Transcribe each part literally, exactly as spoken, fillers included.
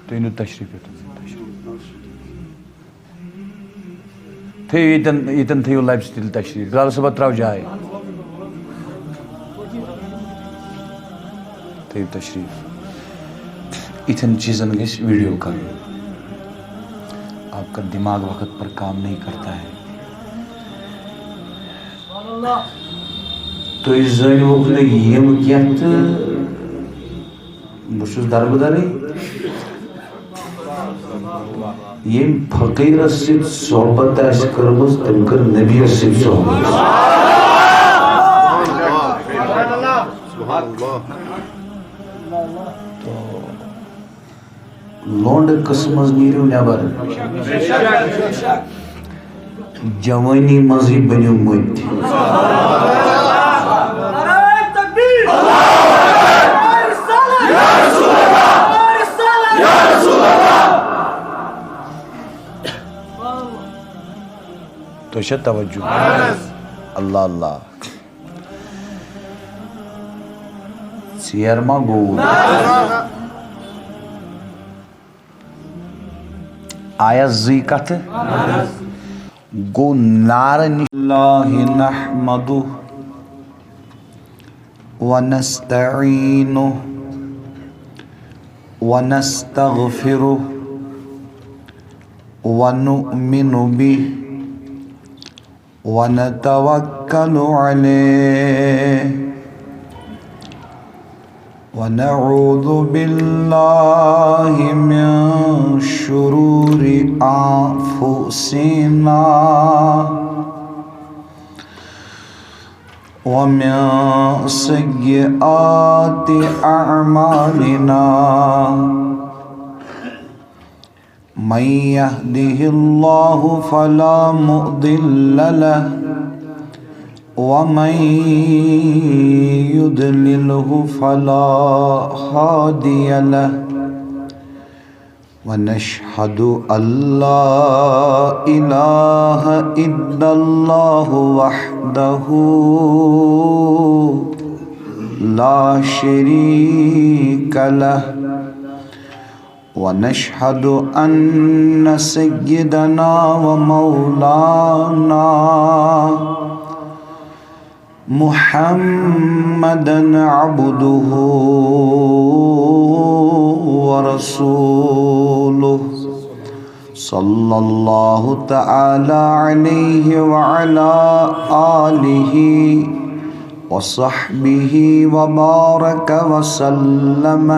تُہۍ أنِو تشریٖف یوٚتَن۔ تھٲیِو ییٚتٮ۪ن، ییٚتٮ۪ن تھٲیِو لَبہِ سۭتۍ تیٚلہِ تشریٖف۔ لال صٲبہ ترٛاو جاے۔ تھٲیِو تشریٖف۔ یِتھٮ۪ن چیٖزَن گژھِ ویٖڈیو کَرُن۔ آپ کا دماغ وقت پر کام نہیں کرتا ہے۔ تُہۍ زٲنِوُکھ نہٕ یِم کینٛہہ تہٕ بہٕ چھُس دربٕدرٕے۔ ییٚمۍ فقیٖرس سۭتۍ صحبت آسہِ کٔرمٕژ، تٔمۍ کٔر نبیَس سۭتۍ صحبت۔ لونڈٕ قٕسمس نیٖرِو نٮ۪بر۔ جوٲنی منٛزٕے بٔنِو مٔتۍ۔ تۄہہِ چھا توجہ؟ اللہ اللہ۔ ژیر ما گوٚو؟ آیس زٕے کتھٕ۔ گوٚو نارٕ نِش۔ اللہ نحمدہ ونستعینہ ونستغفرہ ونؤمن بہ ونتوكل عليه ونعوذ بالله من شرور أنفسنا ومن سيئات أعمالنا. من يهده الله فلا مضل له ومن يضلله فلا هادي له. ونشهد أن لا إله إلا الله وحده لا شريك له. ونشهد أن سيدنا ومولانا محمدا عبده ورسوله، صلى الله تعالى عليه وعلى آله وصحبه وبارك وسلم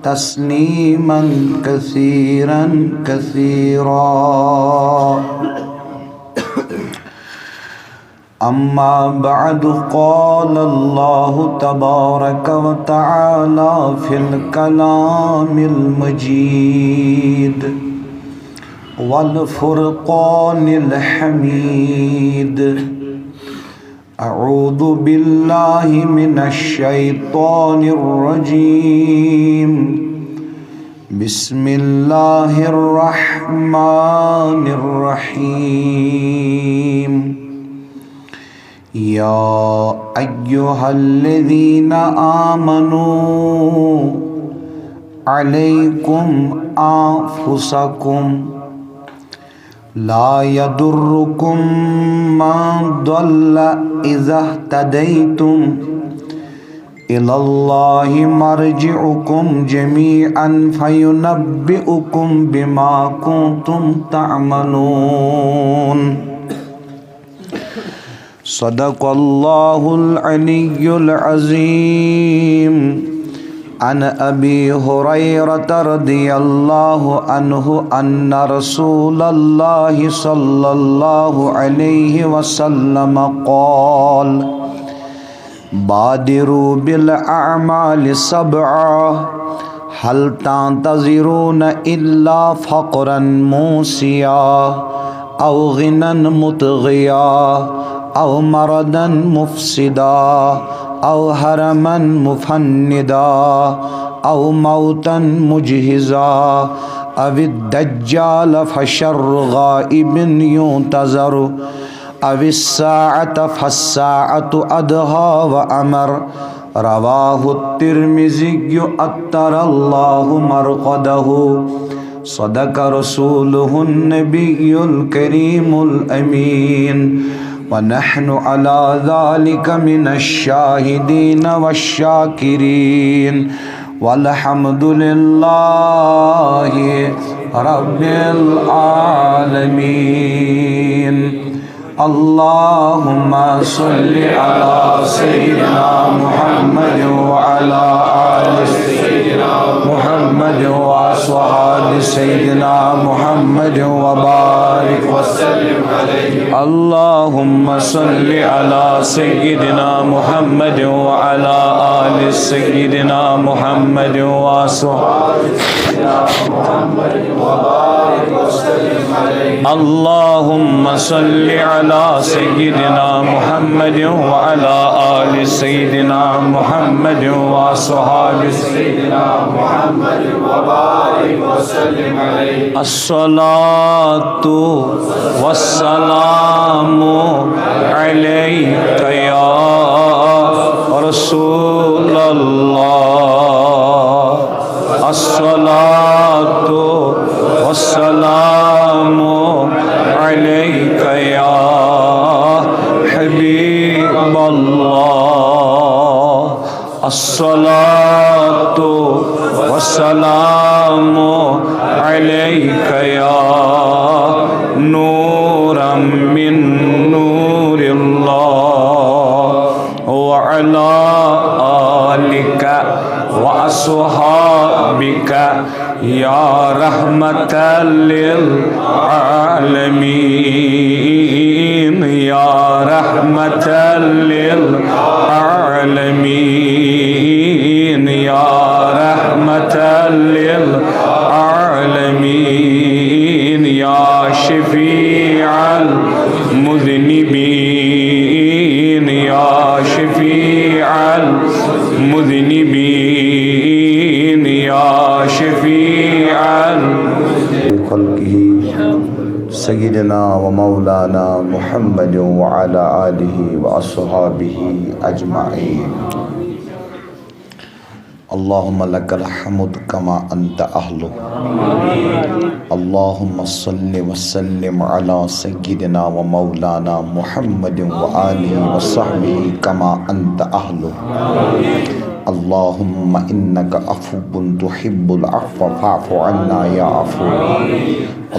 تسليما كثيرا كثيرا. أما بعد، قال الله تبارك وتعالى في الكلام المجيد والفرقان الحميد. أعوذ بالله من الشيطان الرجيم. بسم الله الرحمن الرحيم. يا أيها الذين آمنوا عليكم أنفسكم لا يضركم من ضل إذا اهتديتم إلى الله مرجعكم جميعا فينبئكم بما كنتم تعملون. صدق الله العلي العظيم. عن أبي هريرة رضي الله عنه أن رسول الله صلى الله عليه وسلم قال: بادروا بالأعمال سبعا، هل تنتظرون إلا فقرا موسيا، أو غنى مطغيا، أو مرضا مفسدا، أو هرما مفندا، أو موتا مجهزا، أو الدجال فشر غائب ينتظر، أو الساعة فالساعة أدهى وأمر، رواه الترمذي عطر الله مرقده. صدق رسوله النبي الكريم الأمين، ونحن على ذلك من الشاهدين والشاكرين، والحمد لله رب العالمين. اللهم صل على سيدنا محمد وعلى آل سيدنا محمد وأصحاب سيدنا محمد وبارك وسلم عليه. اللهم صل على سيدنا محمد وعلى آل سيدنا محمد وأصحاب اللهم صل على سيدنا محمد وعلى آل سيدنا محمد وأصحاب سيدنا محمد وبارك وسلم عليه. الصلاة والسلام عليك يا رسول الله. الصلاة والسلام عليك يا حبيب الله. الصلاة والسلام عليك يا نورا من نور الله، وعلى آلك وأصحابك يا رحمة للعالمين، يا رحمة للعالمين، يا رحمة للعالمين، يا شفيع المذنبين، يا شفيع المذنبين، يا شفيع خلقه سيدنا ومولانا محمد وعلى آله وأصحابه أجمعين. اللهم لك الحمد كما أنت أهله. اللهم صل وسلم على سيدنا ومولانا محمد وآله وصحبه كما أنت أهله. اللهم إنك عفو تحب العفو فاعف عنا يا عفو.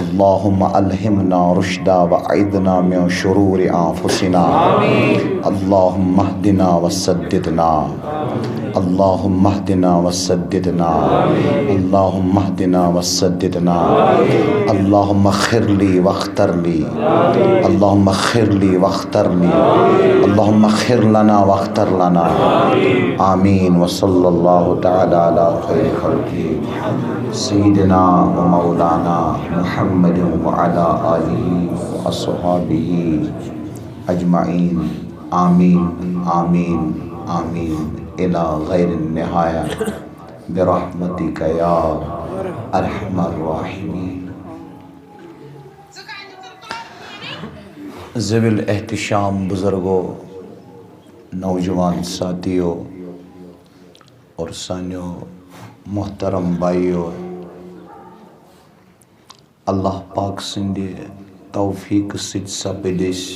اللهم ألهمنا رشدا وأعذنا من شرور أنفسنا. اللهم اهدنا وسددنا. اللهم اهدنا وسددنا. اللهم اهدنا وسددنا. اللهم اغفر لي واختر لي. اللهم اغفر لي واختر لي. اللهم اغفر لنا واختر لنا. آمين. وصلى الله تعالى على خير خلقه سيدنا ومولانا محمد وعلى آله وأصحابه أجمعين. آمين، آمين، آمين. إلى غير النهاية برحمتك يا أرحم الراحمين. ذوی الاحتشام بزرگو، نوجوان ساتھیو اور سانیو محترم بھائیو، اللہ پاک سٕنٛدِ توفیٖق سۭتۍ سپٕدۍ أسۍ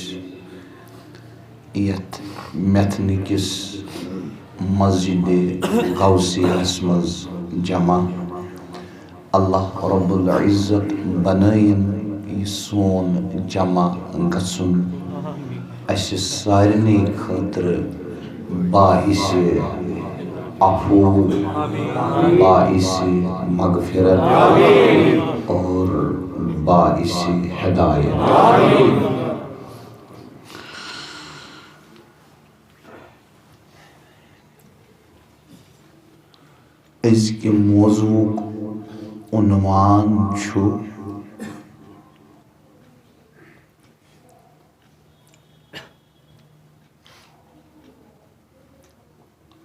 یتھ میتھنہِ کِس مسجد غوثیہس منٛز جمع۔ اللہ رب العزت بنٲیِن یہِ سون جمع گژھُن اسہِ سارنٕے خٲطرٕ باعث عفو، باعث مغفرت اور باعث ہدایت۔ أزکہِ موضوعُک عنوان چھُ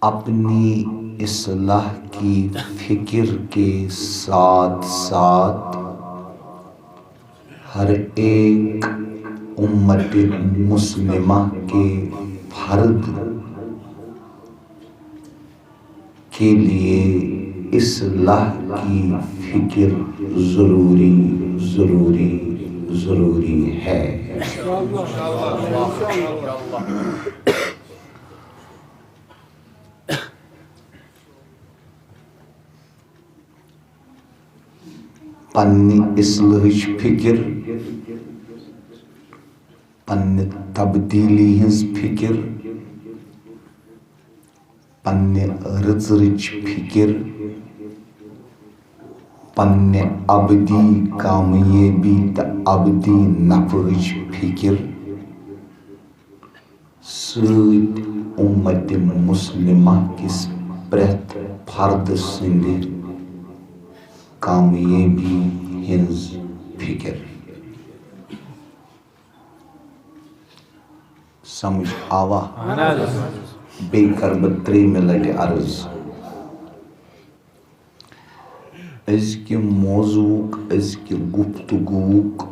اپنی اصلاح کی فکر کے ساتھ ساتھ ہر ایک امت مسلمہ کے فرد کے لیے اصلاح کی فکر ضروری، ضروری، ضروری ہے۔ پننہِ اصلٲحٕچ فکر، پننہِ تبدیلی ہٕنٛز فکر، پننہِ رٕژرٕچ فکر، پننہِ ابدی کامیٲبی تہٕ ابدی نفعٕچ فکر سۭتۍ اُمتِ مسلمہ کِس پرٛٮ۪تھ فرد سٕنٛدِ کامیٲبی ہٕنٛز فکر۔ سمجھ آوا؟ بیٚیہِ کرٕ بہٕ ترٛیٚیِمہِ لٹہِ عرض۔ أزکہِ موضوعُک، أزکہِ گفتگوُک،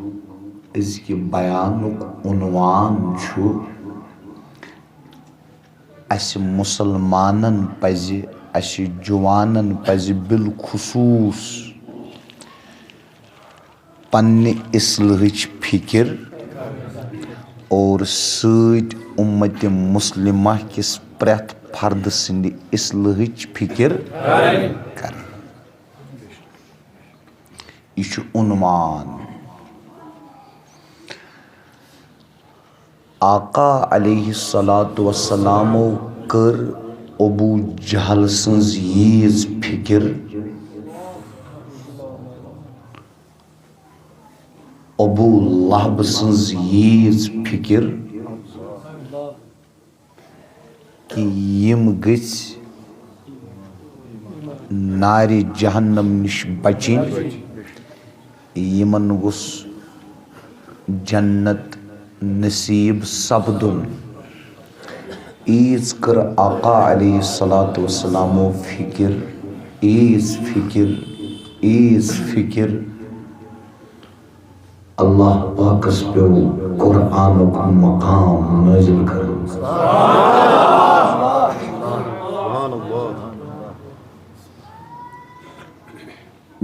أزکہِ بیانُک عنوان چھُ، اسہِ مسلمانن پزِ، اسہِ جوانن پزِ بالخصوص پننہِ اصلٲحٕچ فکر اور سۭتۍ اُمتِ مسلمہ کِس پرٛٮ۪تھ فرد سٕنٛدِ اصلٲحٕچ فکر کرٕنۍ۔ یہِ چھُ عنوان۔ آقا علیہ الصلوۃ والسلامو کٔر ابو جہل سٕنٛز ییٖژ فکر، ابو لہب سٕنٛز ییٖژ فکر کہِ یِم گٔژھۍ نارِ جہنم نِش بچِنۍ، یِمن گوٚژھ جنت نصیب سپدُن۔ ییٖژ کٔر آقا علیہ الصلوۃ والسلامو فکر، ییٖژ فکر، ییٖژ فکر۔ اللہ پاکس پیوٚو قرآنُک مقام نٲزِل کرُن۔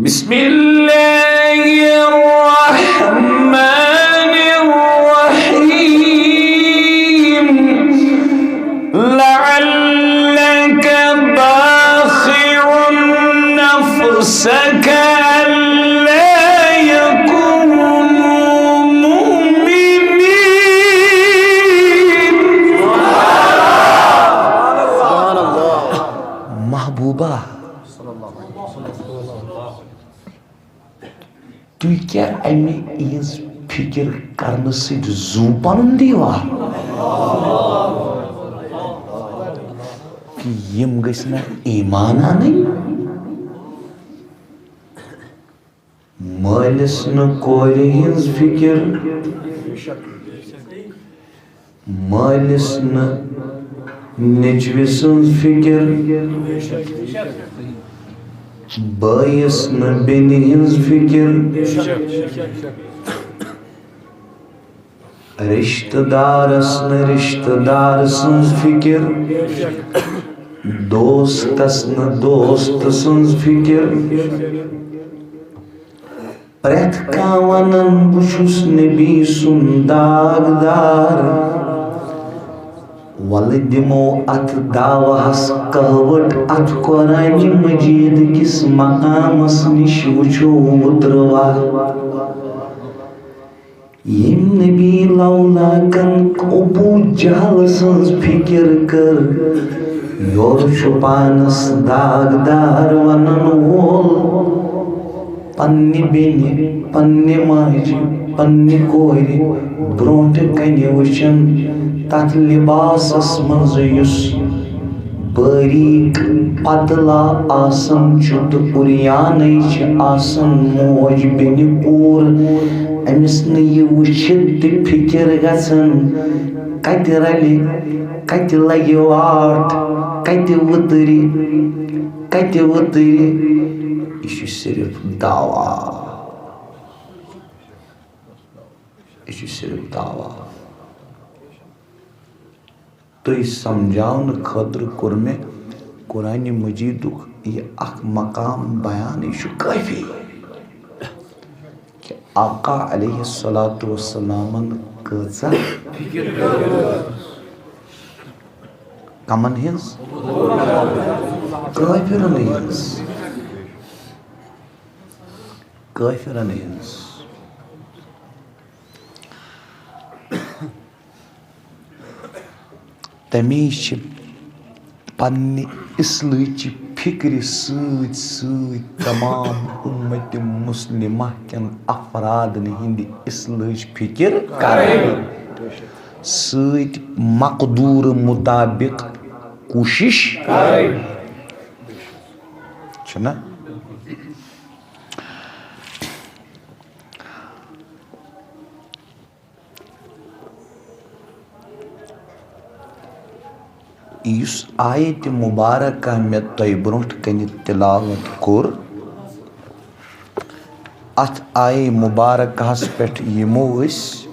بسم الله الرحمن الرحيم. لعلك باخع نفسك ألا يكونوا مؤمنين. محبوبہ، تُہۍ کیٛاہ اَمہِ یِہٕنٛز فِکِر کرنہٕ سۭتۍ زُو پَنُن دیٖوا؟ کہِ یِم گٔژھۍ نہ ایٖمان اَنٕنۍ؟ مٲلِس نہٕ کورِ ہٕنٛز فِکِر، مٲلِس نہٕ نیٚچوِ سٕنٛز فِکِر، بٲیِس نہٕ بیٚنہِ ہٕنٛز فِکِر، رِشتہٕ دارس نہٕ رِشتہٕ دار سٕنٛز فِکِر، دوستس نہٕ دوست سٕنٛز فِکِر۔ پرٛٮ۪تھ کانٛہہ ونان، "بہٕ چھُس نبی سُنٛد داغدار۔" وَلہٕ دِمو اَتھ دعواہَس کہوٹ، اَتھ قرآنِ مجیٖد کِس مقامَس نِش وٕچھو وُتروا۔ ییٚمۍ نبی لولاکن ابو جہل سٕنٛز فِکِر کٔر، یورٕ چھُ پانس داغدار ونن وول، پننہِ بیٚنہِ، پننہِ ماجہِ، پننہِ کورِ برونٛٹھٕ کنہِ وٕچھان، تتھ لباسس منٛز یُس باریک پتلا آسان چھُ تہٕ عریانٕے چھِ آسان موج بیٚنہِ کوٗر۔ أمِس نہٕ یہِ وٕچھِتھ تہِ فِکِر گژھان، کتہِ رلہِ، کتہِ لگہِ واٹھ، کتہِ وٕترِ، کتہِ وٕترِ۔ یہِ چھُ صرف دعوا۔ یہِ چھُ صرف دعوا۔ تُہۍ سمجھاونہٕ خٲطرٕ کوٚر مےٚ قرآن مجیدُک یہِ اکھ مقام بیان، یہِ چھُ کٲفی کہِ آقا علیہ الصلوۃ والسلامن کۭژاہ، کمن ہٕنٛز؟ کٲفرن ہٕنٛز۔ کٲفرن ہٕنٛز۔ تَمے چھِ پننہِ اصلٕچ فکرِ سۭتۍ سۭتۍ تمام امت مسلمہ کٮ۪ن افرادن ہٕنٛدِ اصلٕچ فکر کرٕنۍ، سۭتۍ مقدور مطابق کوٗشش کرٕنۍ۔ چھُنہ؟ یُس آیت مبارکہ مےٚ تۄہہِ برونٛٹھ کنہِ تلاوت کوٚر، اتھ آیہِ مبارکہس پٮ۪ٹھ یِمو أسۍ،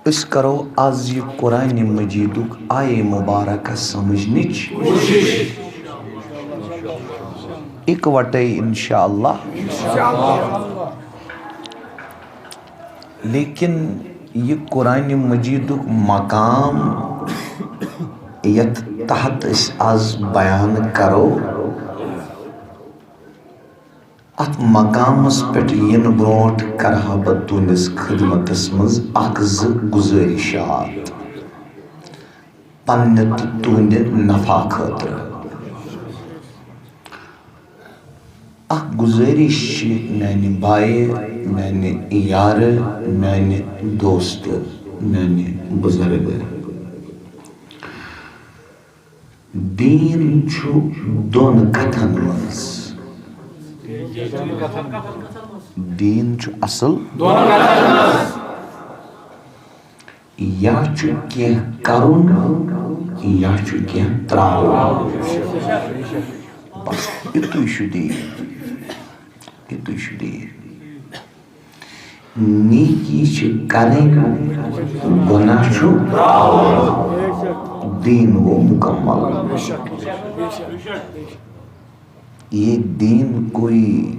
أسۍ کرو از یہِ قرآن مجیدُک آیہ مبارکہ سمجھنٕچ کوٗشش اکوٹے انشاءاللہ۔ لیکن یہِ قرآن مجیدُک مقام یتھ تحت أسۍ از بیان کرو، اتھ مقامس پٮ۪ٹھ یِنہٕ برونٛٹھ کرٕ ہا بہٕ تُہنٛدِس خدمتس منٛز اکھ زٕ گُزٲرِشات پننہِ تہٕ تُہنٛدِ نفع خٲطرٕ۔ اکھ گُزٲرِش چھِ میانہِ بایہِ، میانہِ یارٕ، میانہِ دوستہٕ، میانہِ بُزرگہٕ۔ دیٖن چھُ دۄن کتھن منٛز۔ دیٖن چھُ اصل۔ یا چھُ کینٛہہ کرُن، یا چھُ کینٛہہ ترٛاوُن۔ بس، یُتُے چھُ دیٖن۔ یُتُے چھُ دیٖن۔ نیکی چھِ کرٕنۍ، گۄناہ چھُ ترٛاوُن۔ دیٖن گوٚو مُکمل۔ یہ دین کوئی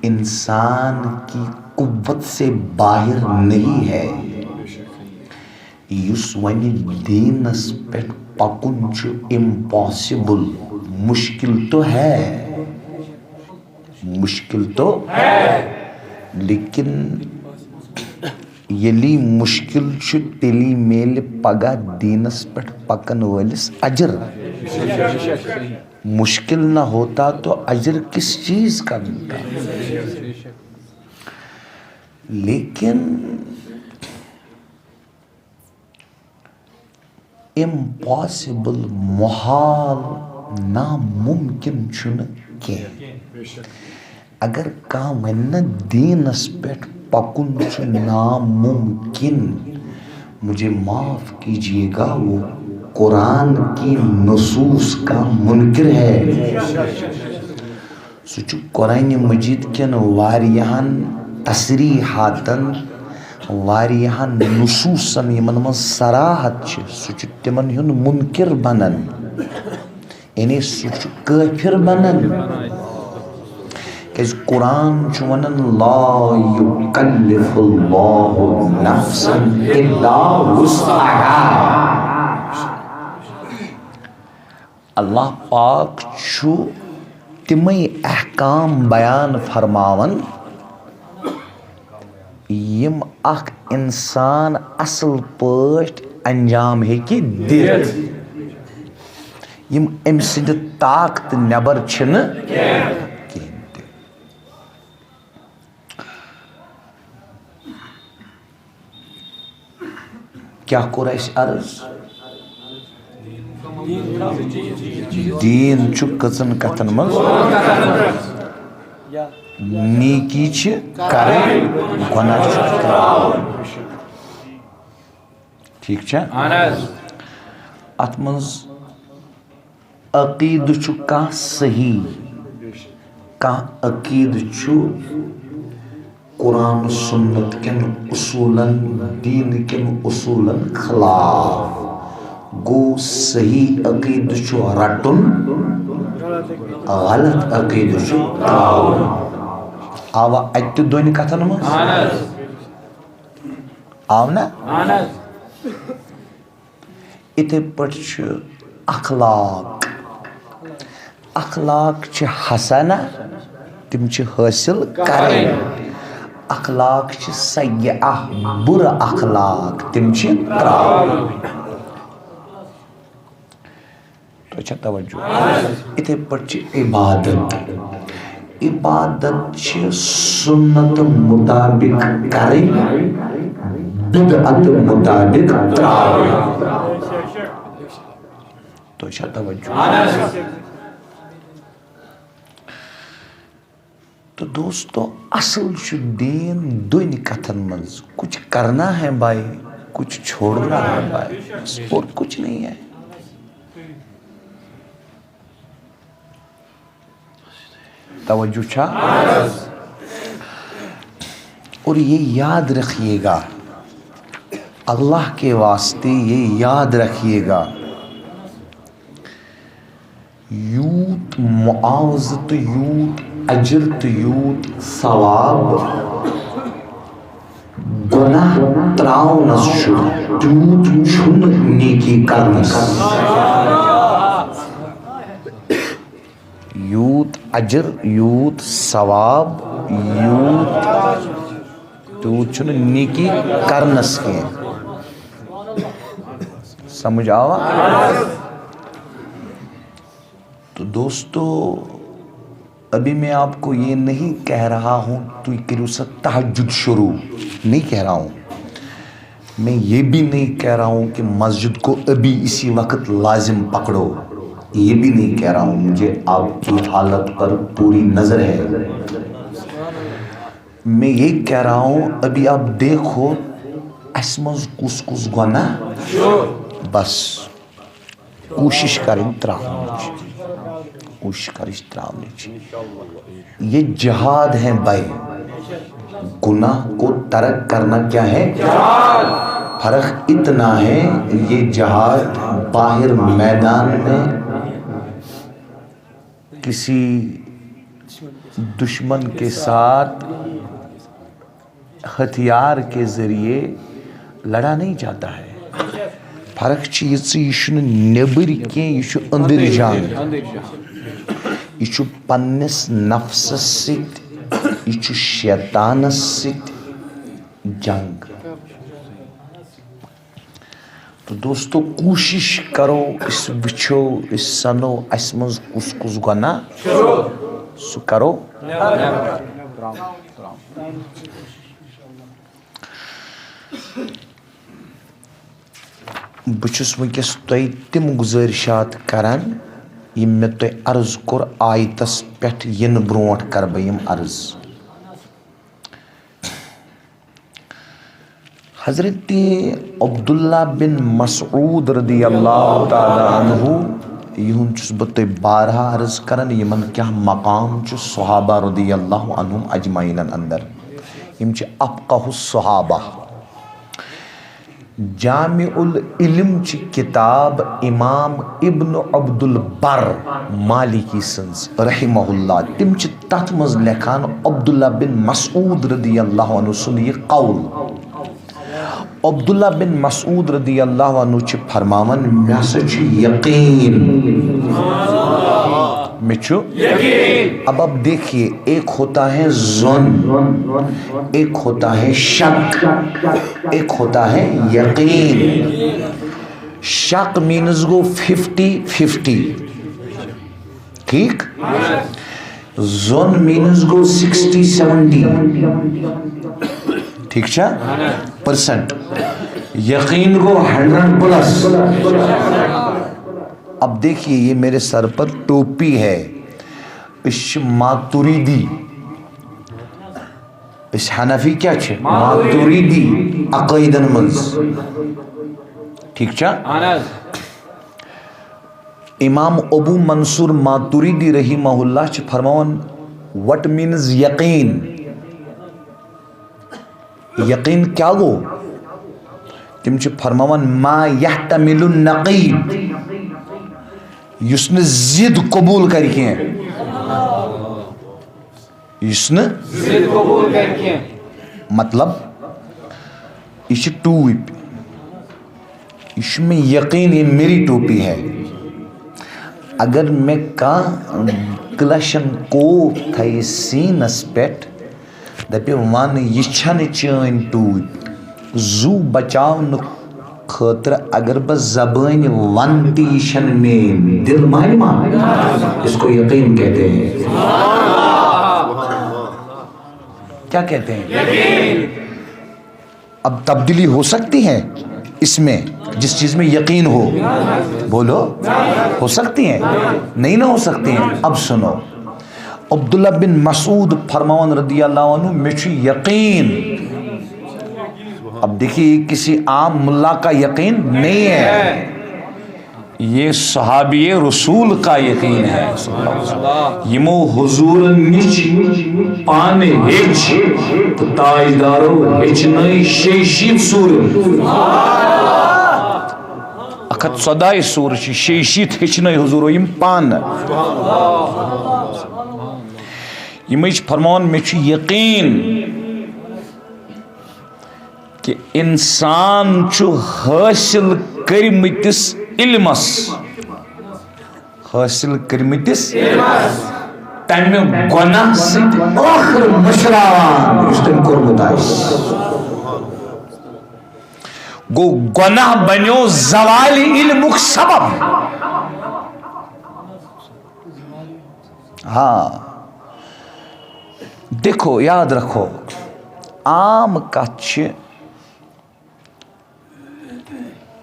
انسان کی قوت سے باہر نہیں ہے۔ یُس وۄنۍ دیٖنس پٮ۪ٹھ پکُن چھُ امپاسبل، مشکل تو ہے، مشکل تو ہے، لیکن ییٚلہِ مشکل چھُ، تیٚلی میلہِ پگاہ دیٖنس پٮ۪ٹھ پکن وٲلِس اجر۔ مشکل نہ ہوتا تو اجر کس چیز کا ملتا؟ لیکن امپاسبل، محال، ناممکن چھُنہٕ کینٛہہ۔ اگر کانٛہہ ونہِ نہ دیٖنس پٮ۪ٹھ پکُن چھُ ناممکن، مجھے معاف کیجیے گا، وہ قرآن کی نصوص کا منکر ہے۔ سُہ چھُ قرآن مجید کٮ۪ن واریاہن تصریحاتن، واریاہن نصوصن، یِمن منٛز صراحت چھِ، سُہ چھُ تِمن ہُنٛد منکر بنان۔ یعنی سُہ چھُ کٲفِر بنان۔ کیازِ قرآن چھُ ونان، "لا یکلف اللہ نفسا الا وسعها۔" اللہ پاک چھُ تِمے احکام بیان فرماوان، یِم اکھ انسان اصل پٲٹھۍ انجام ہیٚکہِ دِتھ، یِم أمۍ سٕنٛدِ طاقتہٕ نٮ۪بر چھِنہٕ کِہیٖنۍ تہِ۔ کیٛاہ کوٚر اَسہِ عرض؟ دیٖن چھُ کٔژَن کَتھَن منٛز؟ نیکی چھِ کَرٕنۍ، گۄناہ چھُ ترٛاوُن۔ ٹھیٖک چھا؟ اَہَن حظ۔ اَتھ منٛز عقیدٕ چھُ کانٛہہ صحیح، کانٛہہ عقیدٕ چھُ قرآن و سنت کٮ۪ن اصوٗلن، دیٖن کٮ۪ن اصوٗلن خلاف۔ گوٚو، صحیح عقیٖدٕ چھُ رٹُن، غلط عقیٖدٕ چھُ ترٛاوُن۔ آوا اَتہِ تہِ دۄنہِ کتھن منٛز؟ آو نا؟ اِتھے پٲٹھۍ چھُ اخلاق۔ اخلاق چھِ حسنہ، تِم چھِ حٲصِل کرٕنۍ۔ اخلاق چھِ سیئہ، بُرٕ اخلاق، تِم چھِ ترٛاوٕنۍ۔ تۄہہِ چھا توجہ؟ اِتھے پٲٹھۍ چھِ عبادت۔ عبادت چھِ سنت مطابق کرٕنۍ، بدعت مطابق ترٛاوٕنۍ۔ تۄہہِ چھا توجہ؟ تو دوستو، اصل چھُ دیٖن دۄنہِ کتھن منٛز، کچھ کرنا ہے بھائی، کچھ چھوڑنا ہے بھائی، بس اور کچھ نہیں ہے۔ توجہ چھا؟ اور یہ یاد رکھیے گا، اللہ کے واسطے یہ یاد رکھیے گا، یوٗت معاوضہٕ تہٕ یوٗت اجر تہٕ یوٗت ثواب گۄناہ ترٛاونس چھُ، تیوٗت چھُنہٕ نیکی کرنس۔ یوٗت اجر، یوٗت ثواب، یوٗت، تیوٗت چھُنہٕ نیکی کرنس کینٛہہ۔ سمجھ آوا؟ تو دوستو، ابھی میں آپ کو یہ نہیں کہہ رہا ہوں تُہۍ کٔرِو سا تہجد شروع، نہیں کہہ رہا ہوں۔ میں یہ بھی نہیں کہہ رہا ہوں کہ مسجد کو ابھی اسی وقت لازم پکڑو، یہ بھی نہیں کہہ رہا ہوں۔ مجھے آپ کی حالت پر پوری نظر ہے۔ میں یہ کہہ رہا ہوں، ابھی آپ دیکھو، اسہِ منٛز کُس کُس گۄناہ۔ بس کوٗشِش کَرٕنۍ ترٛاونٕچ، کوٗشِش کَرٕنۍ ترٛاونٕچ۔ یہ جہاد ہے بھائی، گناہ کو ترک کرنا کیا ہے؟ فرق اتنا ہے، یہ جہاد باہر میدان میں کسی دشمن کے ساتھ ہتھیار کے ذریعے لڑا نہیں جاتا ہے۔ فرق چھِ یہِ زِ یہِ چھُنہٕ نیٚبٕرۍ کینٛہہ، یہِ چھُ أنٛدٕرۍ جنگ۔ یہِ چھُ پننِس نفسس سۭتۍ، یہِ چھُ شیطانس سۭتۍ جنگ۔ تو دوستو، کوٗشِش کرو، أسۍ وٕچھو، أسۍ سنو، اَسہِ منٛز کُس کُس گۄناہ، سُہ کرو۔ بہٕ چھُس وٕنکیٚس تۄہہِ تِم گُزٲرِشات کران، یِم مےٚ تۄہہِ عرض کوٚر، آیتس پٮ۪ٹھ یِنہٕ برونٛٹھ کرٕ بہٕ یِم عرض۔ حضرت عبداللہ بن مسعود رضی اللہ تعالیٰ عنہ، یِہُنٛد چھُس بہٕ تۄہہِ بارہا عرض کران، یِمن کیٛاہ مقام چھُ صحابہ رضی اللہ عنہم اجمعینن اندر۔ یِم چھِ افقہ الصحابہ۔ جامع العلم چھِ کتاب امام ابن عبد البر مالکی سٕنٛز رحمہ اللہ۔ تِم چھِ تتھ منٛز لیکھان عبداللہ بن مسعود رضی اللہ عنہ سُنٛد یہِ قول۔ عبداللہ بن مسعود رضی اللہ عنہ چھِ فرماوان، مےٚ ہسا چھُ یقین، مےٚ چھُ۔ اب آپ دیکھیے، ایک ہوتا ہے ظن، ایک ہوتا ہے شک، ایک ہوتا ہے یقین۔ شک مینز گوٚو ففٹی ففٹی، ٹھیٖک؟ ظن مینز گوٚو سکسٹی سیونٹی، ٹھیٖک چھا؟ پرسنٹ۔ یقین گوٚو ہنڈریڈ پلس۔ اب دیکھیے، یہ میرے سر پر ٹوپی ہے، أسۍ چھِ ماتوریدی۔ أسۍ حنفی کیٛاہ چھِ؟ ماتوریدی عقٲیدن منٛز۔ ٹھیٖک چھا؟ اہن حظ۔ امام ابو منصور ماتوریدی رحمہ اللہ چھِ فرماوان، what means یقین؟ یقین کیا گو؟ تم چھ فرماوان، ما یحتمل النقیض، یُس نہٕ ضد قبول کرِ کینٛہہ۔ یُس نہٕ ضد قبول کرِ کینٛہہ۔ مطلب، یہِ چھِ ٹوٗپۍ۔ یہِ چھُ مےٚ یقین، یہ میری ٹوپی ہے۔ اگر مےٚ کانٛہہ کلاشن کوپ تھایہِ سیٖنس پٮ۪ٹھ، دپہِ، ون، یہِ چھنہٕ چٲنۍ ٹوٗپۍ۔ زُو بچاونہٕ خٲطرٕ اگر بہٕ زبٲنۍ ون تہِ، یہِ چھنہٕ میٲنۍ۔ دل مانہِ ما؟ اس کو یقین کہتے ہیں۔ کیا کہتے ہیں؟ اب تبدیلی ہو سکتی ہے اس میں، جس چیز میں یقین ہو؟ بولو، ہو سکتی ہے؟ نہیں نہ ہو سکتی ہے۔ اب سنو، عبداللہ بن مسعود فرماوان رضی اللہ عنہ، مےٚ چھُ یقین۔ اب دیکھیے، یہ کسی عام ملا کا یقین نہیں ہے، یہ صحابی رسول کا یقین ہے۔ یمو حضور نش پانہ ہیچ تو تاجدارو ہیچنٲے شیشیت سور۔ اکھ ہتھ ژۄداہ سور چھ شیشیت ہیچنٲے حضورو یم پانہ۔ یمے چھ فرماوان، مےٚ چھُ یقین کہ انسان چھُ حٲصِل کٔرمٕتِس علمس، حٲصِل کٔرمٕتِس تمہِ گۄناہ سۭتۍ ٲخٕر مٔشراوان، یُس تٔمۍ کوٚرمُت آسہِ۔ گوٚو، گۄناہ بنیو زوالِ علمُک سبب۔ ہاں، دیکھو، یاد رکھو، عام کتھ چھِ،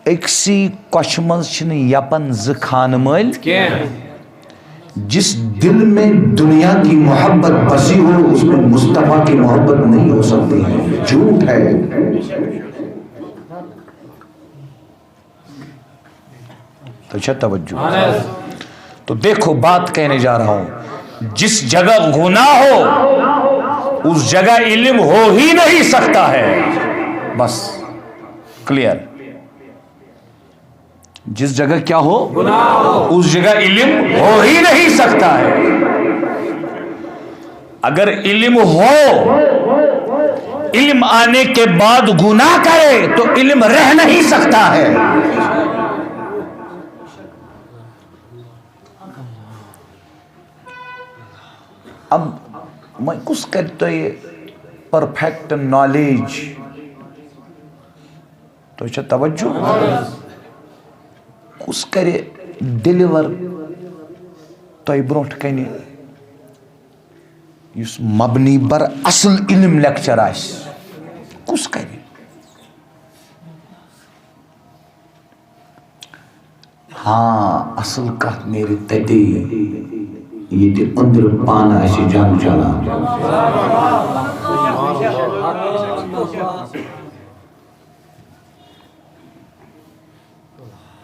أکسٕے کۄچھِ منٛز چھِنہٕ یپن زٕ خانہٕ مٲلۍ کینٛہہ۔ جس دل میں دنیا کی محبت بسی ہو، اس میں مصطفیٰ کی محبت نہیں ہو سکتی ہے، جھوٹ ہے۔ تو اچھا توجہ۔ تو دیکھو، بات کہنے جا رہا ہوں، جس جگہ گناہ ہو، اس جگہ علم ہو ہی نہیں سکتا ہے۔ بس، کلیئر۔ جس جگہ کیا ہو، اس جگہ علم ہو ہی نہیں سکتا ہے۔ اگر علم ہو، علم آنے کے بعد گناہ کرے تو علم رہ نہیں سکتا ہے۔ اب وۄنۍ کُس کرِ تۄہہِ پرفیکٹ نالیج؟ تۄہہِ چھا توجہ؟ کُس کرِ ڈیلیور تۄہہِ برونٛٹھ کنہِ یُس مبنی بر اصل علم لیکچر آسہِ؟ کُس کرِ؟ ہاں، اصل کتھ نیرِ تتے، ییٚتہِ أنٛدرٕ پانہٕ آسہِ جنگ چلان۔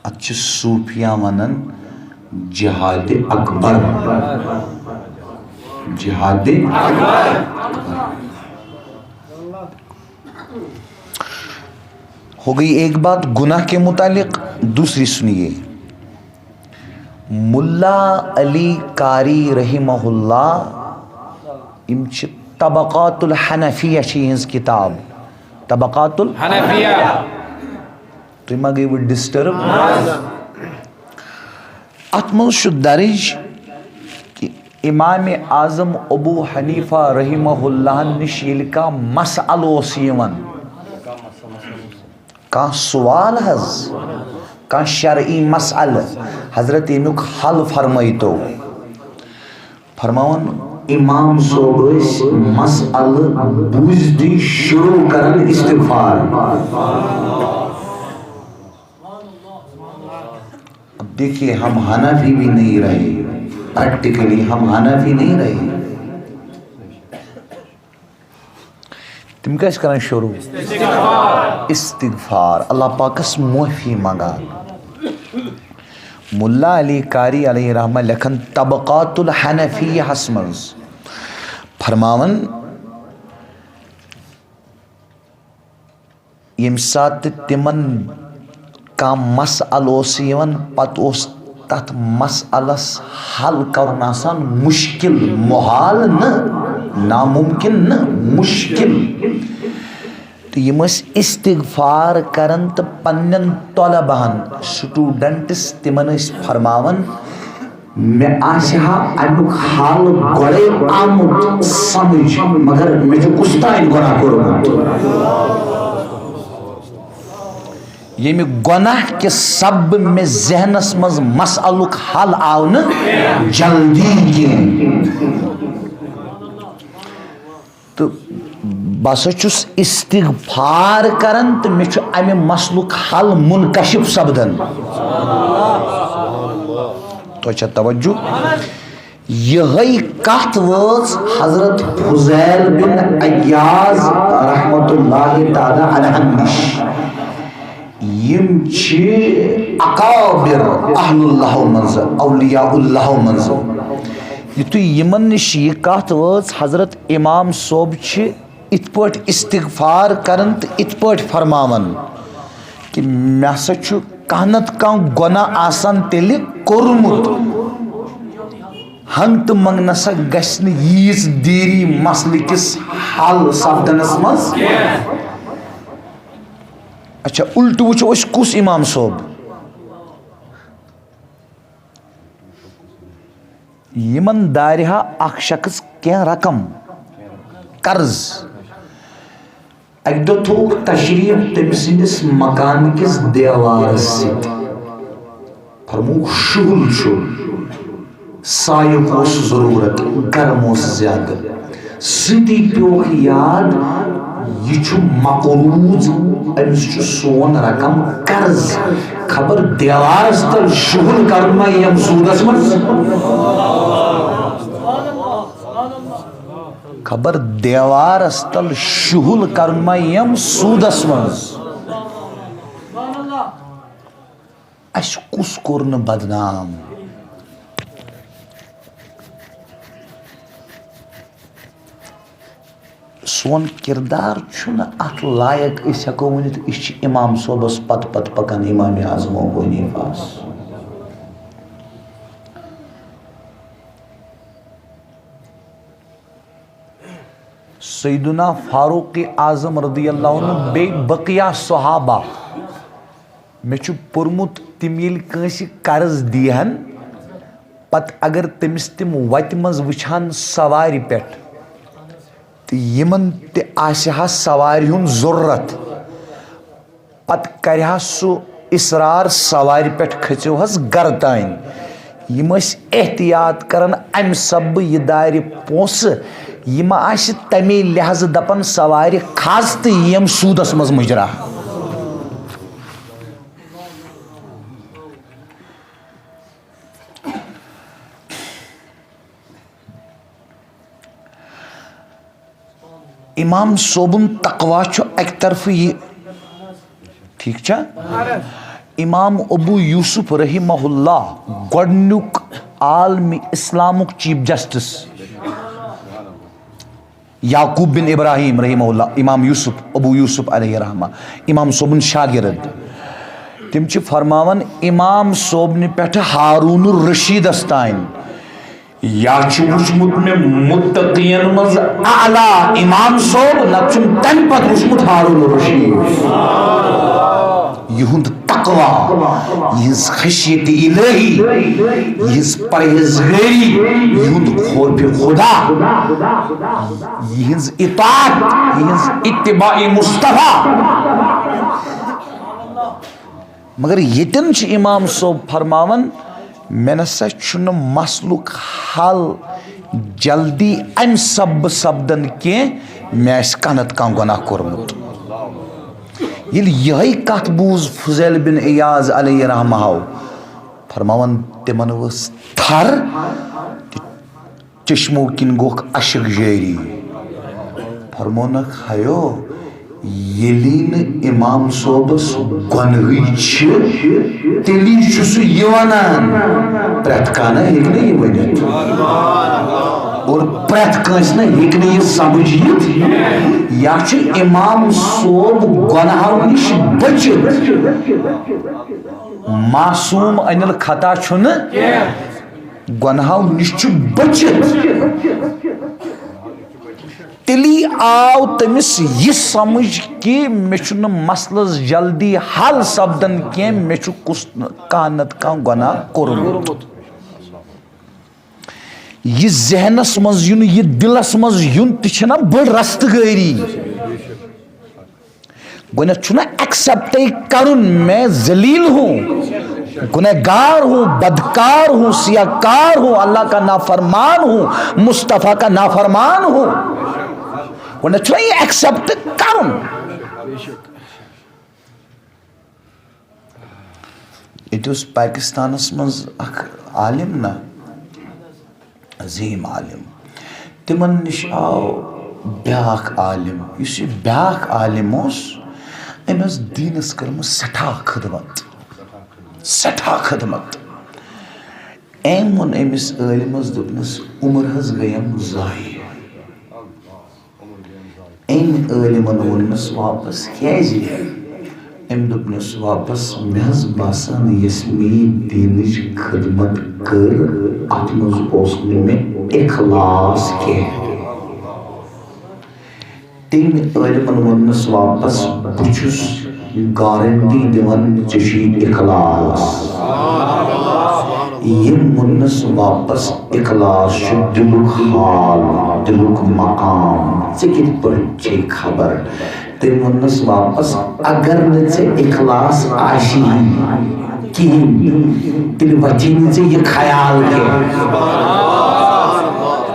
اتھ چھِ صوٗفیا ونان جہاد اکبر۔ جہاد اکبر۔ ہو گئی ایک بات گناہ کے متعلق، دوسری سنیے۔ ملا علی قاری رحمہ اللہ، یم چھ طبقات الحنفیہ چھ یہنز کتاب، طبقات ال حنفیہ۔ تُہۍ ما گٔیوٕ ڈسٹرب؟ اتھ منٛز چھُ درج کہ امام اعظم ابو حنیفہ رحمہ اللہ نش ییٚلہِ کانٛہہ مسئلہٕ اوس یِوان، کانٛہہ سوال حظ، کانٛہہ شرعی مسئلہٕ، حضرت ییٚمیُک حل فرمٲیتو۔ فرماوان، امام صٲب ٲسۍ مسئلہٕ بوٗزتھٕے شروع کران استغفار۔ اب دیکھیے، ہم حنفی بھی نہیں رہے، پریکٹیکلی ہم حنفی نہیں رہے۔ تم کیٛاہ چھِ کران شروع؟ استغفار، اللہ پاکس معافی منگان۔ ملا علی قاری علیہ رحمہ لیکھان طبقات الحنفیہ ہس منٛز، فرماوان، ییٚمہِ ساتہٕ تہِ تِمن کانٛہہ مسئلہٕ اوس یِوان، پتہٕ اوس تتھ مسئلس حل کرُن آسان مشکل، محال نہٕ، ناممکن نہٕ، مشکل۔ تہٕ یِم ٲسۍ استغفار کران تہٕ پننٮ۪ن طلباہن، students، تِمن ٲسۍ فرماوان، مےٚ آسہِ ہا امیُک حال گۄڈے آمُت سمجھ، مگر مےٚ چھُ کُس تام گۄناہ کوٚرمُت۔ ییٚمہِ گۄناہ کہِ سببہٕ مےٚ ذہنس منٛز مسئلُک حل آو نہٕ جلدی کینٛہہ۔ تہٕ بہٕ ہسا چھُس استغفار کران تہٕ مےٚ چھُ امہِ مسلُک حل منکشف سپدان۔ تۄہہِ چھا توجہ؟ یِہے کتھ وٲژ حضرت فضیل بن عیاض رحمتہ اللہ تعالی علیہ نِش۔ یِم چھِ اکابر اہل اللہ منٛز، اولیاء اللہ منٛز۔ یُتھُے یِمن نِش یہِ کتھ وٲژ، حضرت امام صٲب چھِ اِتھ پٲٹھۍ استغفار کران تہٕ اِتھ پٲٹھۍ فرماوان کہِ مےٚ ہسا چھُ کانٛہہ نتہٕ کانٛہہ گۄناہ آسان تیٚلہِ کوٚرمُت۔ ہنگ تہٕ منگ نسا گژھِ نہٕ ییٖژ دیری مسلہٕ کِس حل سپدنس منٛز۔ اچھا، الٹہٕ وٕچھو أسۍ کُس امام صٲب؟ یِمن دارِ ہا اکھ شخص کینٛہہ رقم قرض۔ اکہِ دۄہ تھووُکھ تشریف تٔمۍ سٕنٛدِس مکان کِس دیوارس سۭتۍ۔ فرمووُکھ، شُہُل چھُ، سایُک اوس ضروٗرت، گرم اوس زیادٕ۔ سۭتی پیوٚوُکھ یاد، یہِ چھُ مقروض، أمِس چھُ سون رقم قرض۔ خبر دیوارس تل شُہُل کرُن ما یِم سوٗدس منٛز؟ خبر دیوارس تل شُہُل کرُن ما یِم سوٗدس منٛز؟ اسہِ کُس کوٚر نہٕ بدنام؟ سون کردار چھُنہٕ اتھ لایق، أسۍ ہٮ۪کو ؤنِتھ أسۍ چھِ امام صٲبس پتہٕ پتہٕ پکان، امام اعظم ابو حنیفہس۔ سیدنا فاروق اعظم رضی اللہ عنہ بیٚیہِ بقیہ صحابہ، مےٚ چھُ پوٚرمُت، تِم ییٚلہِ کٲنٛسہِ قرض دیہن، پتہٕ اگر تٔمِس تِم وتہِ منٛز وٕچھہن سوارِ پٮ۪ٹھ، تہٕ یِمن تہِ آسہِ ہا سوارِ ہُنٛد ضروٗرت، پتہٕ کرِ ہا سُہ اصرار، سوارِ پٮ۪ٹھ کھٔژِو حظ گرٕ تام۔ یِم ٲسۍ احتیاط کران، امہِ سببہٕ یہِ دارِ پونٛسہٕ، یہِ ما آسہِ تمے لحاظہٕ دپان سوارِ کھس تہٕ یِم سوٗدس منٛز مُجرا۔ امام صٲبُن تقویٰ چھُ اکہِ طرفہٕ یہِ، ٹھیک چھا؟ امام ابو یوسف رحمہ اللہ، گۄڈنیُک عالمِ اسلامُک چیف جسٹس، یعقوب بن ابراہیم رحمہ اللہ، امام یوسف، ابو یوسف علیہ رحمہ، امام صٲبُن شاگرد۔ تِم چھِ فرماوان امام صٲبنہِ پٮ۪ٹھٕ ہارون الرشیدس تام۔ یا چھُ وُچھمُت مےٚ متقین منٛز اعلیٰ امام صٲب، نتہٕ چھُم تمہِ پتہٕ وُچھمُت ہارون الرشید۔ یِہُنٛد تقویٰ، یِہٕنٛز خشیت الہی، یِہٕنٛز پرہیزگٲری، یِہُنٛد خوف خدا، یِہٕنٛز اطاعت، یِہٕنٛز اتباع مصطفیٰ۔ مگر ییٚتٮ۪ن چھُ امام صٲب فرماوان، مےٚ نسا چھُنہٕ مسلُک حل جلدی امہِ سببہٕ سپدان کینٛہہ، مےٚ آسہِ کانٛہہ نتہٕ کانٛہہ گۄناہ کوٚرمُت۔ ییٚلہِ یِہے کتھ بوٗز فضیل بن عیاض علیہ رحمہ ہو، فرماوان تِمن ؤژھ تھر تہٕ چشمو کِنۍ گوٚکھ اشک جٲری۔ فرمونکھ، ہیو، ییٚلی نہٕ امام صٲبس گۄنہٕے چھِ، تیٚلی چھُ سُہ یہِ ونان۔ پرٛٮ۪تھ کانٛہہ ہیٚکہِ نہٕ یہِ ؤنِتھ۔ اور پرٛٮ۪تھ کٲنٛسہِ نہٕ ہیٚکہِ نہٕ یہِ سمجھ یِتھ، یا چھُ امام صٲب گۄناہو نِش بٔچِتھ۔ معصوم عن الخطا چھُنہٕ، گۄناہو نِش چھُ بٔچِتھ۔ تیٚلی آو تٔمِس یہِ سمجھ کہِ مےٚ چھُنہٕ مسلس جلدی حل سپدان کینٛہہ، مےٚ چھُ کُس کانٛہہ نتہٕ کانٛہہ گۄناہ کوٚرمُت۔ یہِ ذہنس منٛز یُن، یہِ دِلس منٛز یُن، تہِ چھےٚ نا بٔڑ رستہٕ گٲری۔ گۄڈٕنٮ۪تھ چھُنہ ایکسپٹے کرُن، میں ذلیل ہوں، گنہگار ہوں، بدکار ہوں، سیاہ کار ہوں، اللہ کا نافرمان ہوں، مصطفیٰ کا نافرمان ہوں۔ گۄڈٕنٮ۪تھ چھُنہ یہِ ایکسپٹ کرُن۔ ییٚتہِ اوس پاکستانس منٛز اکھ عالم نا، عظیٖم عالم۔ تِمن نِش آو بیٛاکھ عالم۔ یُس یہِ بیٛاکھ عالم اوس، أمۍ ٲس دیٖنس کٔرمٕژ سٮ۪ٹھاہ خدمت، سٮ۪ٹھاہ خدمت۔ أمۍ ووٚن أمِس عٲلمس، دوٚپنس، "عمر حظ گٔیم ضایع۔" أمۍ عٲلمن ووٚننس واپس، "کیازِ؟" أمۍ دوٚپنس واپس، "مےٚ حظ باسان، یۄس میٲنۍ دیٖنٕچ خدمت کٔر، اتھ منٛز اوس نہٕ مےٚ اخلاص کینٛہہ۔" تٔمۍ عٲلمن ووٚننس واپس، "بہٕ چھُس گارنٹی دِوان، ژےٚ چھُے اخلاص۔" ییٚمۍ ووٚننس واپس، "اخلاص چھُ دِلُک حال، دِلُک مقام، ژےٚ کِتھ پٲٹھۍ چھے خبر؟" تٔمۍ ووٚننس واپس، "اگر نہٕ ژےٚ اخلاص آسی کِہیٖنۍ، تیٚلہِ وۄتھی نہٕ ژےٚ یہِ خیال کینٛہہ۔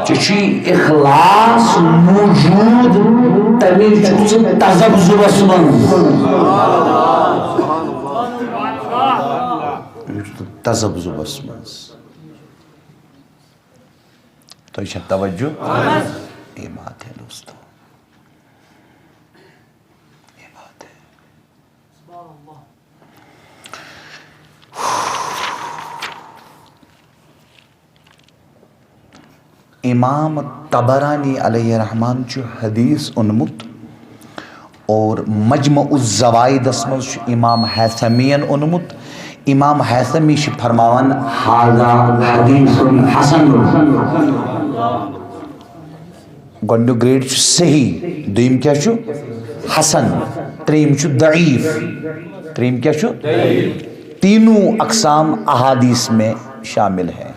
ژےٚ چھُے اخلاص موجود، تَمے چھُکھ ژٕ تذبذبس منٛز۔" تذبذبس منٛز۔ تۄہہِ چھا توجہ؟ یہ بات ہے دوستو، یہ بات ہے۔ امام طبرانی علیہ الرحمان چھُ حدیث اوٚنمُت اور مجمع الزوائدس منٛز چھُ امام حیثمیَن اوٚنمُت۔ امام حیثمی چھِ فرماوان، "ھذا حدیث حسن۔" گۄڈٕنیُک گریڈ چھُ صحیح، دوٚیِم کیٛاہ چھُ؟ حسن۔ ترٛیٚیِم چھُ ضعیف۔ ترٛیٚیِم کیٛاہ چھُ؟ تینوں اقسام احادیث میں شامل ہیں۔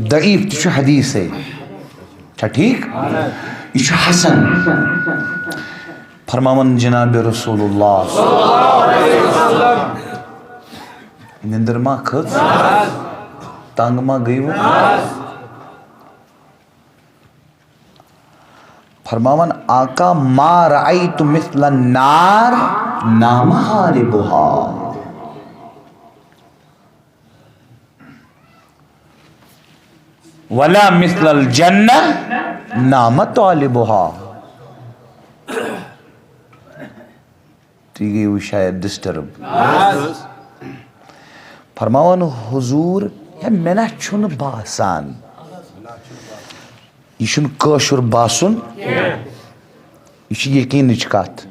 ضعیف تہِ چھُ حدیثے۔ چھا ٹھیٖک؟ یہِ چھُ حسن۔ فرماوان جناب رسول اللہ۔ نندر ما کھٔژ؟ تنگ ما گٔیوٕ؟ فرماوان آقا، "ما رأیت مثل النار نام حاربها، ولا مثل الجنة نام طالبها۔" تُہۍ گٔیوٕ شاید ڈسٹرب۔ فرماوان حضور، ہے، مےٚ نہ چھُنہٕ باسان۔ یہِ چھُنہٕ کٲشُر باسُن، یہِ چھِ یقیٖنٕچ کتھ۔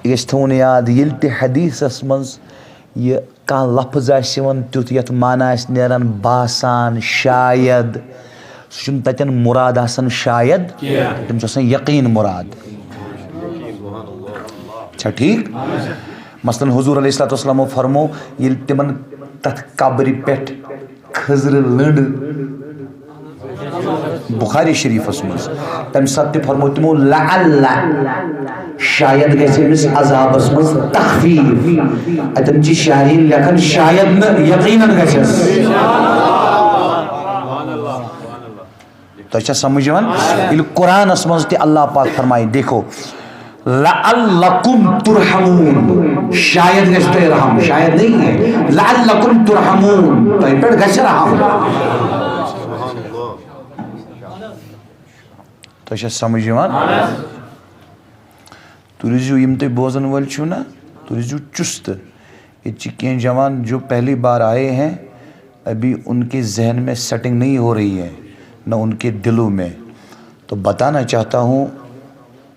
یہِ گژھِ تھاوُن یاد، ییٚلہِ تہِ حدیثس منٛز یہِ کانٛہہ لفظ آسہِ یِوان تیُتھ یتھ معنی آسہِ نیران باسان، شاید، سُہ چھُنہٕ تتٮ۪ن مُراد آسان شاید، تٔمِس چھُ آسان یقیٖن مُراد۔ چھا ٹھیٖک؟ مثلاً حضور علیہ الصلوۃ والسلامو فرمو، ییٚلہِ تِمن تتھ قبرِ پٮ۪ٹھ کھٔزرٕ لٔنٛڈ، بخاری شریفس منٛز، تمہِ ساتہٕ تہِ فرمو تِمو، "لعل"، شاید گژھِ أمِس عذابس منٛز تخفیف۔ اتٮ۪ن چھِ شارحین لیکھان، شاید نہٕ، یقیناً گژھٮ۪س۔ تۄہہِ چھا سمجھ یِوان؟ ییٚلہِ قرآنس منٛز تہِ اللہ پاک فرمایہِ، دیکھو، "لعلکم ترحمون"، شاید گژھِ تۄہہِ رحم، شاید نہیں ہے، "لعلکم ترحمون"، تۄہہِ پٮ۪ٹھ گژھِ رحم۔ تۄہہِ چھا سمجھ یِوان؟ تُہۍ روٗزِو، یِم تُہۍ بوزن وٲلۍ چھِو نا، تُہۍ روٗزِو چُستہٕ۔ ییٚتہِ چھِ کینٛہہ جوان جو پہلی بار آئے ہیں، ابھی ان کے ذہن میں سیٹنگ نہیں ہو رہی ہے۔ نہ ان کے دلوں میں۔ تو بتانا چاہتا ہوں،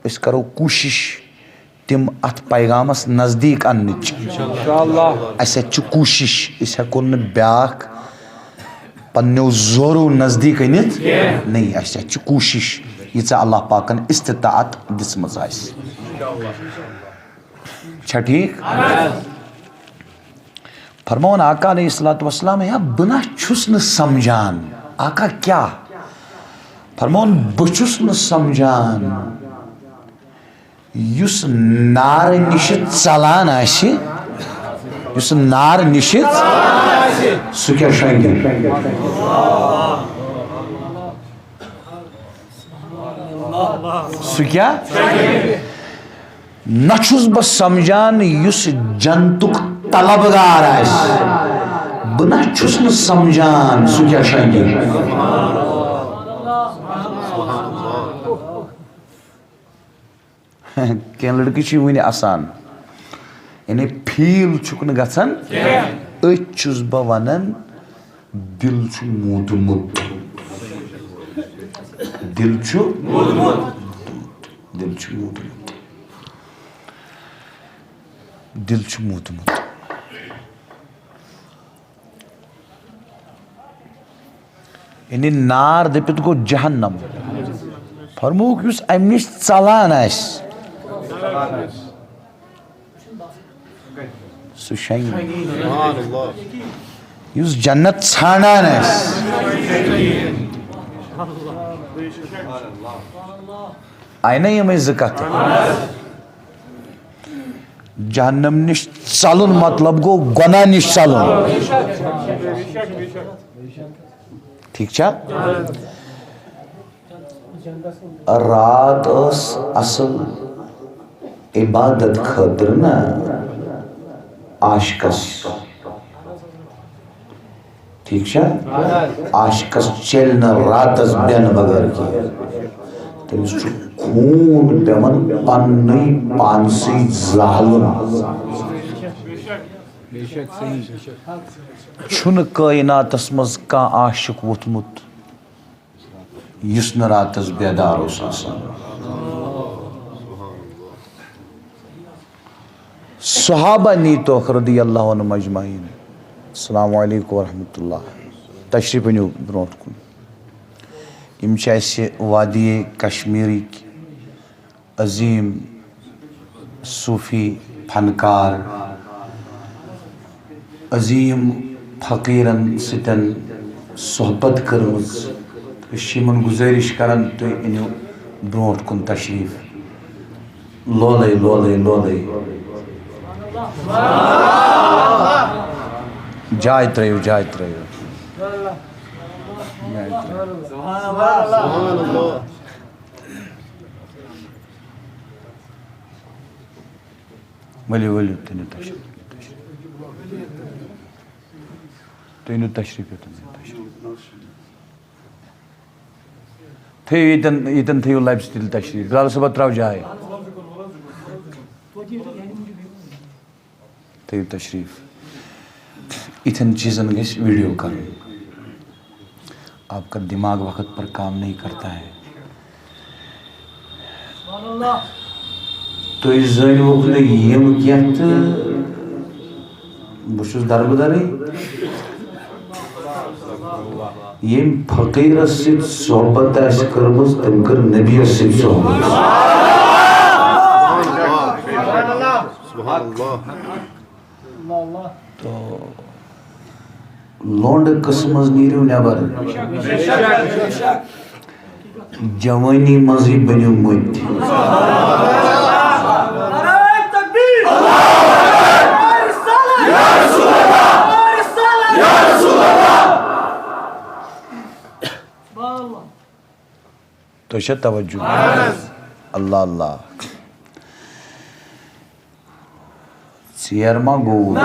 أسۍ کرو کوٗشِش تِم اتھ پیغامس نزدیٖک اننٕچ۔ اسہِ اتہِ چھِ کوٗشِش، أسۍ ہٮ۪کو نہٕ بیٛاکھ پننیو زورو نزدیٖک أنِتھ۔ نہیں، اسہِ اتہِ چھِ کوٗشِش، ییٖژاہ اللہ پاکن استطاعت دِژمٕژ آسہِ۔ چھا ٹھیٖک؟ فرماوان آقا علیہ الصلوۃ والسلام، ہے، بہٕ نہ چھُس نہٕ سمجھان۔ آقا کیٛاہ؟ فرماوان، بہٕ چھُس نہٕ سمجھان، یُس نارٕ نِش ژلان آسہِ، یُس نارٕ نِش، سُہ کیٛاہ شۄنٛگہِ؟ سُہ کیٛاہ؟ نہ چھُس بہٕ سمجھان یُس جنتُک طلبگار آسہِ، بہٕ نہ چھُس نہٕ سمجھان سُہ کیٛاہ شۄنٛگہِ۔ کینٛہہ لڑکہٕ چھِ وُنہِ اَسان، یعنی فیٖل چھُکھ نہٕ گژھان۔ أتھۍ چھُس بہٕ وَنان، دِل چھُ موٗدمُت۔ دِل چھُ، دِل چھُ موٗدمُت۔ دِل چھُ موٗدمُت۔ یعنی نار دٔپِتھ گوٚو جہنم۔ فرمووُکھ، یُس اَمہِ نِش ژلان آسہِ، سُہ شۄنٛگہِ۔ یُس جنت ژھانٛڈان آسہِ۔ آیہِ نا یِمے زٕ کتھٕ؟ جہنم نِش ژلُن مطلب گوٚو گۄناہ نِش ژلُن۔ ٹھیٖک چھا؟ رات ٲس اصل عبادت خٲطرٕ نا عاشقس۔ ٹھیٖک چھا؟ عاشقس چلہِ نہٕ راتس بٮ۪نہٕ بغٲر کینٛہہ۔ تٔمِس چھُ خوٗن پٮ۪وان پننُے پانسٕے زالُن۔ چھُنہٕ کٲیناتس منٛز کانٛہہ عاشق ووٚتھمُت، یُس نہٕ راتس بیدار اوس آسان۔ صحابہ نیتوکھ رضی اللہ عنہم اجمعین۔ السلام علیکم ورحمۃ اللہ۔ تشریف أنِو برونٛٹھ کُن۔ یِم چھِ اَسہِ وادی کشمیرٕکۍ عظیٖم صوٗفی فنکار، عظیٖم فقیٖرن سۭتۍ صحبت کٔرمٕژ۔ أسۍ چھِ یِمن گُزٲرِش کران، تُہۍ أنِو برونٛٹھ کُن تشریٖف۔ لولے، لولے، لولے۔ جاے ترٲیِو، جاے ترٲیِو۔ جاے ترٲیِو۔ ؤلِو، ؤلِو، تُہۍ نِو تشریٖف۔ تُہۍ نِو تشریٖف یوٚتَن، نِو تشریٖف۔ تھٲیِو ییٚتٮ۪ن، ییٚتٮ۪ن تھٲیِو لبہِ سۭتۍ تیٚلہِ تشریٖف۔ بِلال صٲبہ، ترٛاو جاے۔ تھٲیِو تشریٖف۔ یِتھٮ۪ن چیٖزَن گژھِ ویٖڈیو کَرُن۔ آپ کا دماغ وقت پر کام نہیں کرتا ہے۔ تُہۍ زٲنِوُکھ نہٕ یِم کینٛہہ تہٕ بہٕ چھُس دربٕدرٕے۔ ییٚمۍ فقیٖرَس سۭتۍ صحبت آسہِ کٔرمٕژ، تٔمۍ کٔر نبیَس سۭتۍ صحبت۔ سبحان اللہ۔ تو لونڈٕ قٕسمہٕ منٛز نیٖرِو نٮ۪بر۔ جوٲنی منٛزٕے بٔنِو مٔتۍ۔ تۄہہِ چھا توجہ؟ اللہ اللہ۔ ژیر ما گوٚو؟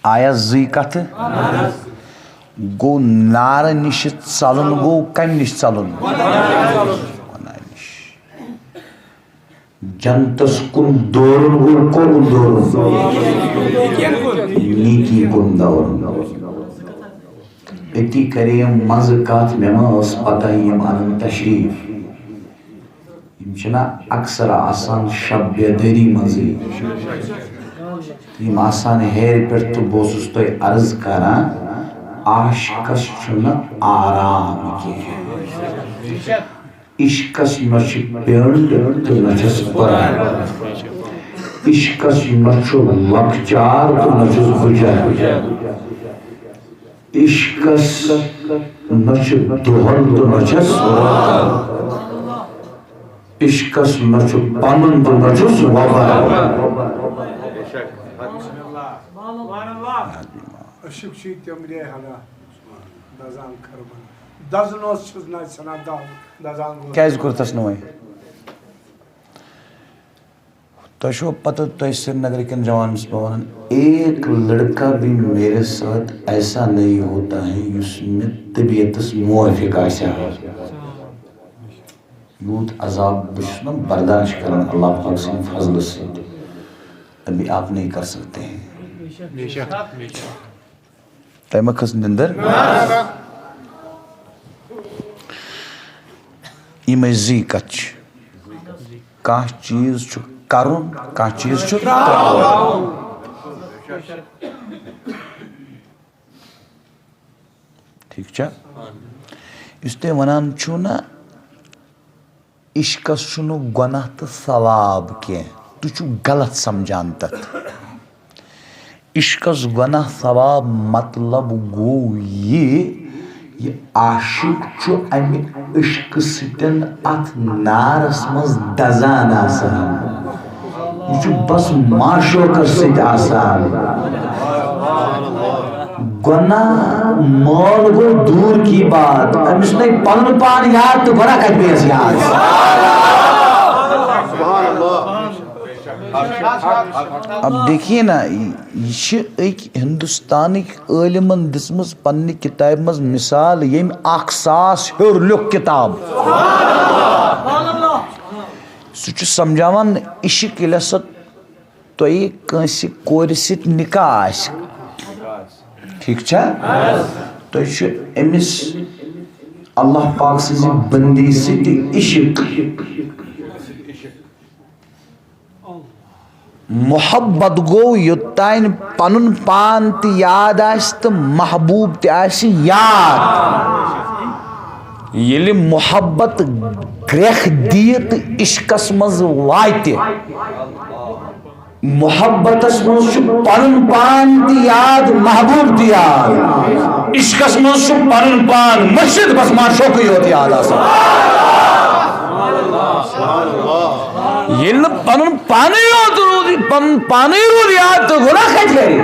آیا زٕے کتھٕ؟ گوٚو نارٕ نِش ژلُن گوٚو کمہِ نِش ژلُن؟ گۄناہ نِش۔ جنتس کُن دورُن گوٚو کُن دورُن؟ نیکی کُن دورُن۔ أتی کرے یِم منٛزٕ کتھ، مےٚ ما ٲس پتہ یِم انن تشریف۔ یِم چھِنہ اکثر آسان شب بیدٲری منٛزٕے۔ یِم آسان ہیرِ پٮ۪ٹھ، تہٕ بہٕ اوسُس تۄہہِ عرض کران، عاشقس چھُنہٕ آرام کینٛہہ۔ عشقس نہ چھِ پینڈ تہٕ نہ چھس پران۔ عشقس نہ چھُ لۄکچار تہٕ نہ چھُس بجار۔ عشقس نہ چھُ دۄہل تہٕ نہ چھس راتل۔ عشقس نہ چھُ پنُن تہٕ نہ چھُس وۄبر۔ عشق چھُ تِم ریحانہ دزان خرمن۔ دزنس چھُس نہ ژھٕنان دَگ، دزان گوٚو۔ کیازِ کوٚر تس نہٕ وۄنۍ؟ تۄہہِ چھو پتہ، تۄہہِ سرینگرٕ کٮ۪ن جوانن چھُس بہٕ ونان، ایک لڑکا بھی میرے ساتھ ایسا نہیں ہوتا ہے یُس مےٚ طبیعتس موافق آسہِ ہا۔ یوٗت عذاب بہٕ چھُس نہ برداشت کران اللہ پاک سٕنٛدِ فضلہٕ سۭتۍ، ابھی آپ نہیں کر سکتے ہیں۔ تۄہہِ ما کھٔژ نِندٕر؟ یِمے زٕے کتھ چھِ۔ کانٛہہ چیٖز چھُ کرُن، کانٛہہ چیٖز چھُ ترٛاوُن۔ ٹھیٖک چھا؟ یُس تُہۍ وَنان چھِو نہ، عشقس چھُنہٕ گۄناہ تہٕ ثواب کینٛہہ، تُہۍ چھِو غلط سمجھان تتھ۔ عشقس گۄناہ ثواب مطلب گوٚو یہِ، یہِ عاشق چھُ امہِ عشقہٕ سۭتۍ اتھ نارس منٛز دزان آسان۔ یہِ چھُ بس معشوقس سۭتۍ آسان۔ گۄناہ مٲل گوٚو دوٗر کی بات، أمِس نَے پَنُن پان یاد تہٕ گۄناہ کَتہِ پیٚیَس یاد؟ اب دیکھیے نا، یہِ چھِ أکۍ ہندوستانٕکۍ عٲلمَن دِژمٕژ پننہِ کِتابہِ منٛز مثال، ییٚمۍ اکھ ساس ہیوٚر لیوٚکھ کِتاب۔ سُہ چھُ سمجھاوان عشق ییٚلہِ ہسا تۄہہِ کٲنٛسہِ کورِ سۭتۍ نکاح آسہِ، ٹھیٖک چھا؟ تۄہہِ چھُ أمِس اللہ پاک سٕنٛزِ بندی سۭتۍ عشق۔ محبت گوٚو یوٚتانۍ پنُن پان تہِ یاد آسہِ تہٕ محبوب تہِ آسہِ یاد۔ ییٚلہِ محبت گرٛٮ۪کھ دِیہِ تہٕ عشقس منٛز واتہِ، محبتس منٛز چھُ پنُن پان تہِ یاد، محبوب تہِ یاد۔ عشقس منٛز چھُ پنُن پان، مٔشِد بس معشوقٕے یوت یاد آسان۔ ییٚلہِ نہٕ پنُن پانٕے یوت روٗد، پنُن پانٕے روٗد یاد تہٕ گۄناہ کتہِ کرِ؟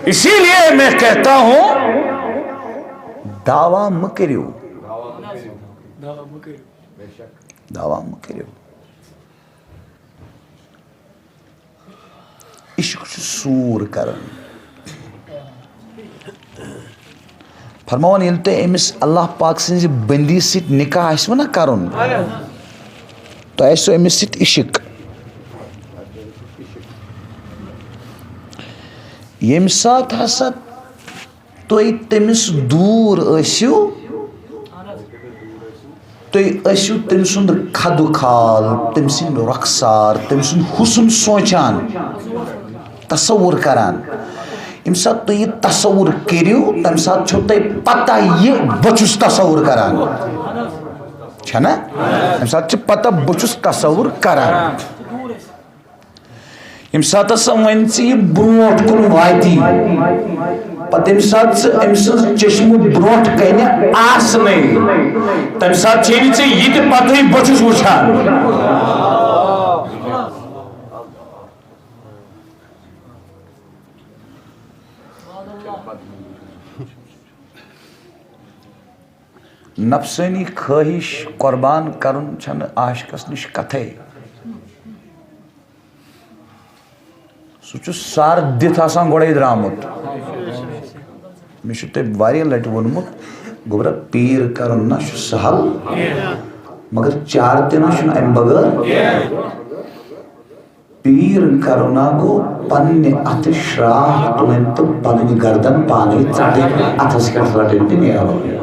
اسی لیے میں کہتا ہوں، دعویٰ مہٕ کٔرِو۔ دعویٰ مہٕ کٔرِو۔ عشق چھُ سوٗر کران۔ فرماوان، ییٚلہِ تۄہہِ أمِس اللہ پاک سٕنٛزِ بندی سۭتۍ نکاح آسِوٕ نا کرُن، تۄہہِ آسِوٕ أمِس سۭتۍ عشق۔ ییٚمہِ ساتہٕ ہسا تُہۍ تٔمِس دوٗر ٲسِو، تُہۍ ٲسِو تٔمۍ سُنٛد خدُ خال، تٔمۍ سٕنٛدۍ رۄخسار، تٔمۍ سُنٛد حُسن سونٛچان، تصوُر کران۔ ییٚمہِ ساتہٕ تُہۍ یہِ تصوُر کٔرِو، تَمہِ ساتہٕ چھو تۄہہِ پتہ یہِ بہٕ چھُس تصوُر کران۔ چھےٚ نا؟ تَمہِ ساتہٕ چھِ پتہ بہٕ چھُس تصوُر کران۔ ییٚمہِ ساتہٕ ہسا وۄنۍ ژٕ یہِ برونٛٹھ کُن واتی، پتہٕ ییٚمہِ ساتہٕ ژٕ أمۍ سٕنٛز چشمہٕ برونٛٹھ کنہِ آسنٕے، تمہِ ساتہٕ چھے نہٕ ژےٚ یہِ تہِ پتہٕے بہٕ چھُس وٕچھان۔ نفسٲنی خٲہِش قۄربان کرُن چھنہٕ عاشقس نِش کتھے۔ سُہ چھُ سر دِتھ آسان گۄڈَے درٛامُت۔ مےٚ چھُ تۄہہِ واریاہ لٹہِ ووٚنمُت، گوٚبرا، پیٖر کرُن نہ چھُ سہل، مگر چارٕ تہِ نہ چھُنہٕ امہِ بغٲر۔ پیٖر کرونا گوٚو پننہِ اَتھٕ شرٛاکھ تُلٕنۍ تہٕ پنٕنۍ گردن پانے ژٹٕنۍ، اَتھس کٮ۪تھ رٹٕنۍ تہٕ نیرُن۔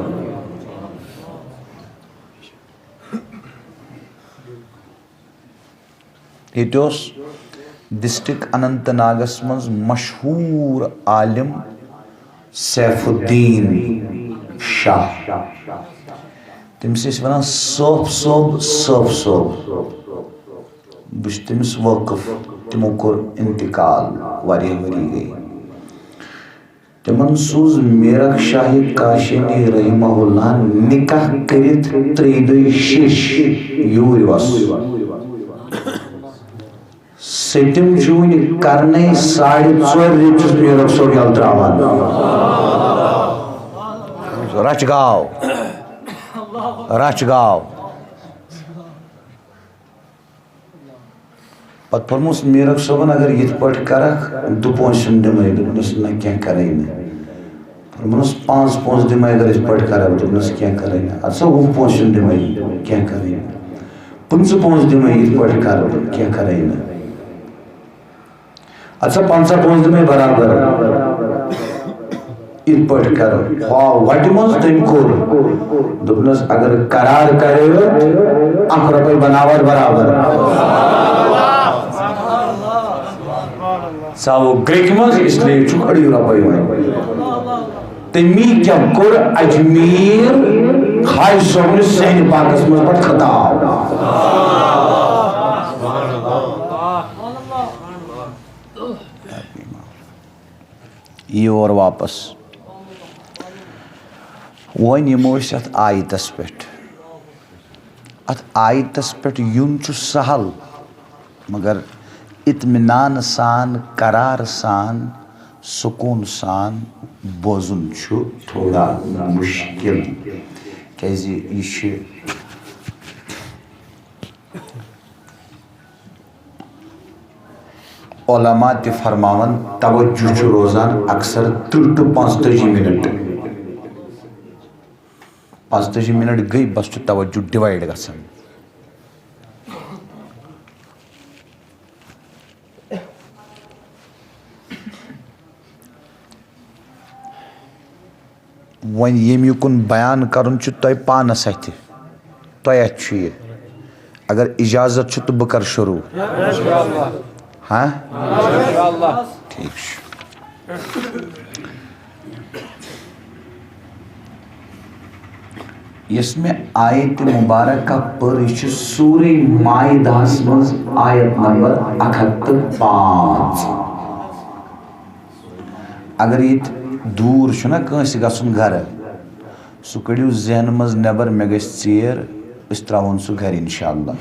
ییٚتہِ اوس ڈسٹرکٹ اننت ناگس منٛز مشہوٗر عالم سیف الدین شاہ۔ تٔمِس ٲسۍ وَنان صٲف صٲب، صٲف صٲب۔ بہٕ چھُس تٔمِس وٲقف۔ تِمو کوٚر انتقال، واریاہ ؤری گٔے۔ تِمن سوٗز میرک شاہ کاشانی رحمہ اللہ نکاح کٔرِتھ ترٛیٚیہِ دۄہہِ شیٚش یوٗرۍ وَس۔ سٔتِم چھُ وُنہِ کرنے ساڑِ ژورِ رٮ۪تۍ چھُس میرک صٲب یَلہٕ ترٛاوان۔ رَچھ گاو، رَچھ گاو۔ پتہٕ فرموس میرک صٲبن، "اگر یِتھ پٲٹھۍ کرکھ، دُ پونٛسہٕ چھُنہٕ دِمے۔" دوٚپنس، "نہ، کینٛہہ کرے نہٕ۔" فرموس، "پانٛژھ پونٛسہٕ دِمے، اگر یِتھ پٲٹھۍ کرکھ؟" دوٚپنس، "کینٛہہ کرے نہٕ۔" اَدٕ سا وُہ پونٛسہٕ چھُنہٕ دِمے، کینٛہہ کرے نہٕ۔ پٕنٛژٕہ پونٛسہٕ دِمے، یِتھ پٲٹھۍ کرکھ، کینٛہہ کرے نہٕ۔ اَدٕ سا پنٛژاہ پونٛسہٕ دِمے برابر۔ یِتھ پٲٹھۍ کرو۔ ہۄ وَٹہِ منٛز تٔمۍ کوٚر۔ دوٚپنَس، "اگر قرار کرے، اکھ رۄپے بناوَتھ برابر۔" ژاوُکھ گرٛیٚکہِ منٛز، اس لیے چھُکھ أڑی رۄپے وۄنۍ۔ تٔمی کیٛاہ کوٚر اجمیر حاج صٲبنہِ سینہِ پاکس منٛز پتہٕ خطاب۔ یور واپس۔ وۄنۍ یِمو أسۍ اَتھ آیتَس پٮ۪ٹھ۔ اَتھ آیتَس پٮ۪ٹھ یُن چھُ سہل، مگر اطمینان سان، قرار سان، سکوٗن سان بوزُن چھُ تھوڑا مُشکِل، کیٛازِ یہِ چھِ علماء تہِ فرماوان، توجہ چھُ روزان اکثر تٕرٛہ to پانٛژتٲجی منٹ۔ پانٛژتٲجی منٹ گٔے، بس چھُ توجہ divide گژھان۔ وۄنۍ ییٚمہِ یُکُن بیان کرُن چھُ تۄہہِ پانس اَتھِ، تۄہہِ اَتھِ چھُ یہِ۔ اگر اجازت چھُ تہٕ بہٕ کرٕ شروع۔ ہاں؟ ٹھیٖک چھُ۔ یۄس مےٚ آیت مبارکہ پٔر، یہِ چھِ سورہ مائدہس منٛز آیت نمبر اکھ ہتھ تہٕ پانٛژھ۔ اگر ییٚتہِ دوٗر چھُنہ کٲنٛسہِ گژھُن گرٕ، سُہ کٔڑِو ذہنہٕ منٛز نٮ۪بر، مےٚ گژھِ ژیر، أسۍ ترٛاوون سُہ گرِ انشاءاللہ۔